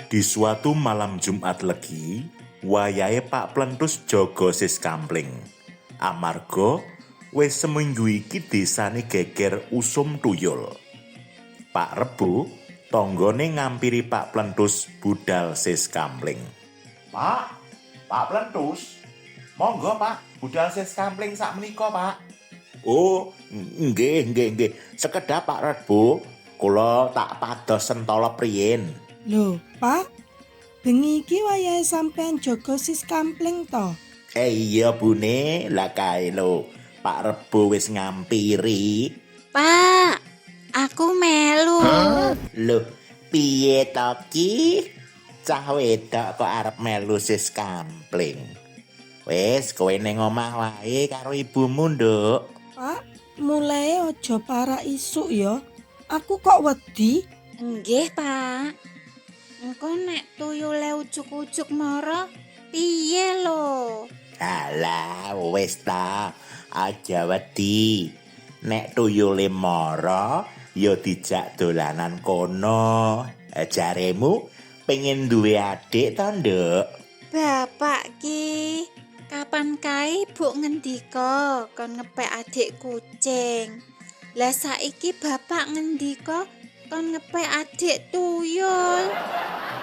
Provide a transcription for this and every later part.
Di suatu malam Jumat Legi, wayahe Pak Plentus jaga siskamling. Amarga wis seminggu iki desane geger usum tuyul. Pak Rebo tanggane ngampiri Pak Plentus budal siskamling. Pak, Pak Plentus, monggo Pak, budal siskamling sakmenika, Pak. Oh, nggih, nggih, nggih. Sekedhap, Pak Rebo, kula tak pados sentala priyen. Lho, Pak. Bengi iki wayahe sampean jaga siskamling to? Eh iya, Bune, lah kae lho. Pak Rebo wis ngampiri. Pak, aku melu. Lho, piye to ki? Cah wedok kok arep melu siskamling. Wis, kowe ning omah wae karo ibumu, Nduk. Pak, mulai aja para isuk ya. Aku kok wedi. Nggih, Pak. Engko nek tuyule ujug-ujug mara, piye lho? Alah, wis ta. Aja wedi. Nek tuyule mara, ya dijak dolanan kono. Jaremu pengen duwe adik to, Nduk? Bapak ki, kapan kae ibu ngendika kon ngepek adik kucing. Lah saiki bapak ngendika kon ngepek adik tuyul.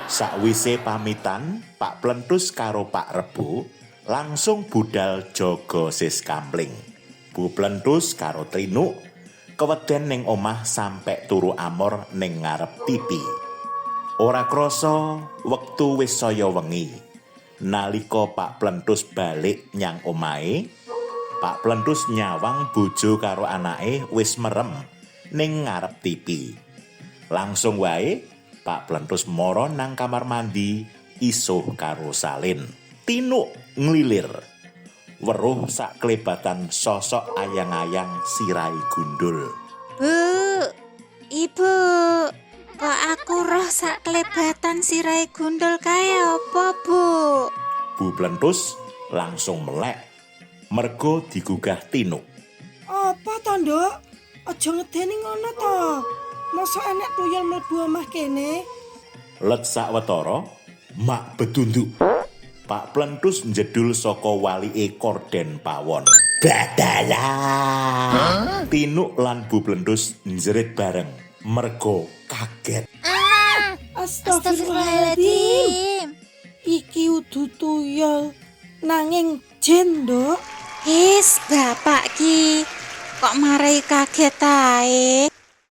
Sakwise pamitan, Pak Plentus karo Pak Rebo langsung budal jaga siskamling. Bu Plentus karo Trinuk keweden ning omah sampe turu amor ning ngarep TV. Ora krasa wektu wis saya wengi. Nalika Pak Plentus balik nyang omahe, Pak Plentus nyawang bojo karo anake wis merem ning ngarep TV. Langsung wae Pak Plentus mara nang kamar mandi isuh karo salin. Tinuk nglilir. Weruh saklebatan sosok ayang-ayang sirai gundul. Bu, Ibu, kok aku roh sak klebatan sirai gundul kae apa, Bu? Bu Plentus langsung melek mergo digugah Tinuk. Apa to, Nduk? Aja ngedeni ngono to. Mosok enek tuyul mlebu omah kene? Let sawetara mak bedunduk. Pak Plentus njedul saka walike korden pawon. Badala. Tinuk lan Bu Plentus njerit bareng mergo kaget. Astagfirullahaladzim. Iki udu tuyul nanging jin, Nduk. Is, bapak ki kok marai kaget ae.